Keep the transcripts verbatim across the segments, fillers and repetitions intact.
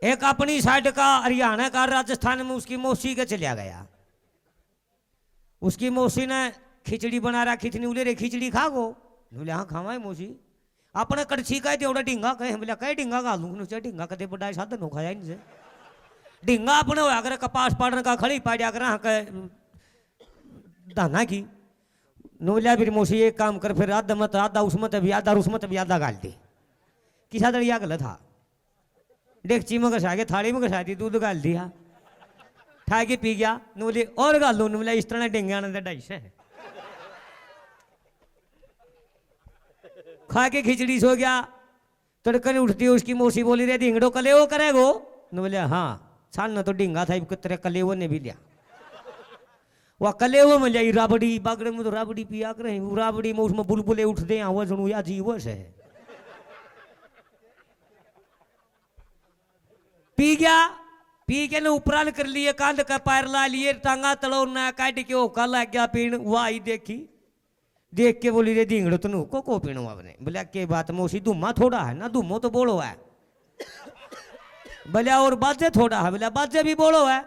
एक अपनी साइड का हरियाणा का राजस्थान में उसकी मौसी के चलिया गया। उसकी मौसी ने खिचड़ी बना रखी थी, बोले, "रे, खिचड़ी खा गो?" बोले, "हाँ, खावा है मौसी।" अपने कड़छी कह दे, उड़ा ढींगा कहे, बोला, "कह ढींगा घालू, नुचे ढींगा कदे बड़ा साधन हो खाया इनसे।" ढींगा अपने होया करे, कपास पाड़न का खड़ी पाड़िया करे, हाँ, कह धाना की। नू बोला, "फिर मौसी एक काम कर, फिर आधा मत, आधा उसमें तभी आधा और उसमें तभी आधा घाल दे।" किसा दड़िया गलत था। डेगची में घसा के थाली में घसा दी, दूध घाल दिया, ठा के पी गया। नू बोली, "और घाल दो।" नू बोला, "इस तरह डेंगे आने दे ढाई सौ।" खा के खिचड़ी सो गया। तड़के ने उठती है, उसकी मौसी बोली, "रे ढींगड़ो, कलेवो करेगो?" नू बोले, "हाँ, छान तो ढींगा था, इब तेरे कलेवो ने भी लिया।" वह कलेवो में लिया राबड़ी, बागड़े में तो राबड़ी पिया करे, वो राबड़ी में उसमें बुलबुले उठते हैं, वो सुनू या जी वो से। पी गया, पी के ने उपरान कर लिए, कांध का पैर ला लिए, टांगा तलो ना काट के ओका लग गया पीण। वाह ही देखी, देख के बोली, "रे ढींगड़ो, तन्नू को को पीणो आपने?" बोला, "के बात मौसी, धुम्मा थोड़ा है ना, धुम्मो तो बोलो है।" बोला, "और बाजे थोड़ा है?" बोला, "बाजे भी बोलो है।"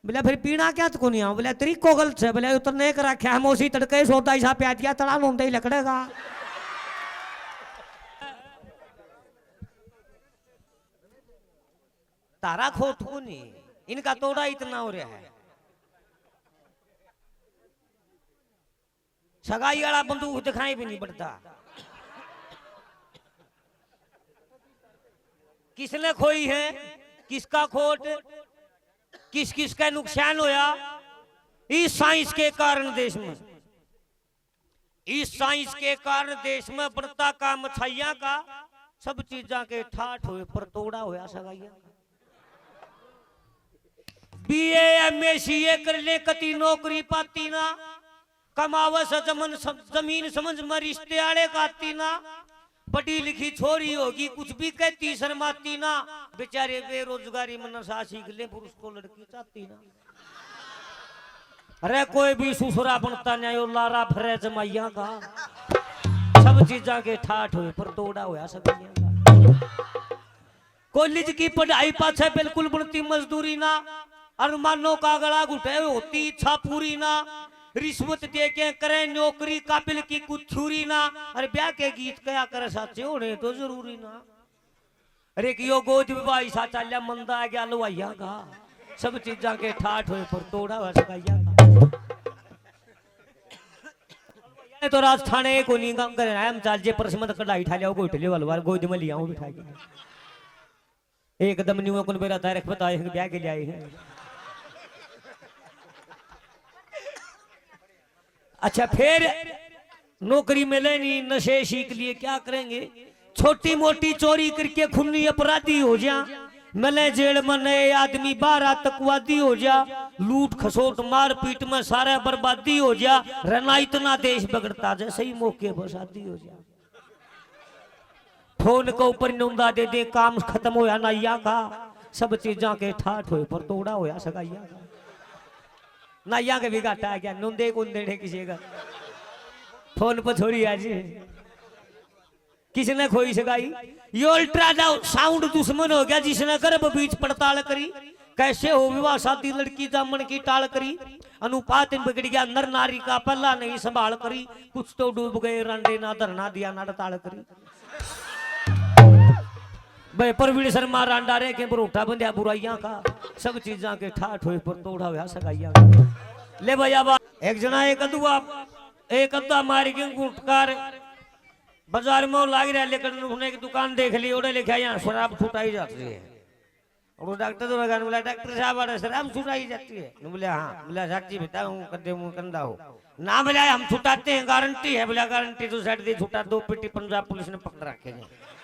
बोला, "फिर पीना क्या तो कोनी आओ?" बोला, "तरीको गलत है।" बोला, "उतरने कर रखा है मौसी, तड़के सौदा ऐसा प्याज दिया, तड़ा नोंदे ही लकड़ेगा।" तारा खोट को नहीं, इनका तोड़ा इतना हो रहा है। सगाई वाला बंदूक दिखाई भी नहीं पड़ता। किसने खोई है, किसका खोट, किस किस का नुकसान होया इस साइंस के कारण देश में। इस साइंस के कारण देश में बढ़ता काम अच्छाइयां का, सब चीजां के ठाठ होए पर तोड़ा होया सगाइयां का। बीए, एमए, सीए कर ले, कती नौकरी पाती ना, कमावे से जमन, सम-, जमीन समझ में रिश्ते आले का आती ना, पढ़ी लिखी छोरी होगी, कुछ भी कहती शर्माती ना, बेचारे बेरोजगारी में नशा सीख ले, पुरुष को लड़की चाहती ना। अरे कोई भी सुसरा बनता नहीं, ओ लारा भरे जमाइयां का। सब चीजां के ठाठ होए पर तोड़ा होया सगाइयां का। कॉलेज की पढ़ाई पाछे बिल्कुल बनती मजदूरी ना, अरमानों का गला घुटे होती इच्छा पूरी ना, रिश्वत दे के करे नौकरी काबिल की कुछ छुरी ना, अरे ब्याह के गीत कया करे साचे होने तो जरूरी ना। अरे कि यो गोद विवाह सा चाल्या मंदा आ गया लुहाइया का, सब चीजां के ठाठ होए पर तोड़ा हुआ सगाइया का। ये तो राज थाने को नहीं काम करे, हम चाल जे परस मत कढ़ाई ठा लिया, कोई ठले वाला बार गोद में लिया हूं बिठा के। एकदम न्यू कौन बेरा तारीख बताए हैं, ब्याह के लिए आए हैं। अच्छा, फिर नौकरी मिले नहीं, नशे सीख लिए, क्या करेंगे? छोटी मोटी चोरी करके खूनी अपराधी हो जा, मिले जेल में नए आदमी, बारह आतंकवादी हो जा, लूट खसोट मारपीट में सारा बर्बादी हो जा, रहना इतना देश बिगड़ता जैसे ही मौके पर शादी हो जा। फोन के ऊपर निंदा दे दे, काम खत्म होया नाइया का, सब चीजां के ठाठ होए पर तोड़ा होया सगाइया का। नाइया के भी घाटा आ गया, नुंदे कौन देने किसी का। फोन पर थोड़ी आज किसने खोई सगाई? ये अल्ट्रा साउंड दुश्मन हो गया, जिसने गर्भ बीच पड़ताल करी। कैसे हो विवाह शादी, लड़की जामन की टाल करी। अनुपात में बिगड़ गया नर नारी का, पहला नहीं संभाल करी। कुछ तो डूब गए रांडे ना, धरना दिया ना हड़ताल करी। बे प्रवीण शर्मा रांडा रे के बरोटा बंध्या बुराइयां का, सब चीजां के ठाठ होए पर तोड़ा होया सगाइयां का। ले भाई, अब एक जना एक अदुआ, एक अद्धा मार के घुटकार बाजार में लाग रहा, लेकिन उसने एक दुकान देख ली, ओड़े लिखा, "यहाँ शराब छुटाई जाती है।" और वो डॉक्टर तो लगा, बोला, "डॉक्टर साहब, अरे शराब छुटाई जाती है?" बोले, "हाँ।" बोला, "साची बेटा हूँ, कदे मुँह कंधा हो?" "ना," बोला, "हम छुटाते हैं, गारंटी है।" बोला, "गारंटी तो सेट दी छुटा, दो पेटी पंजाब पुलिस ने पकड़ रखे हैं।"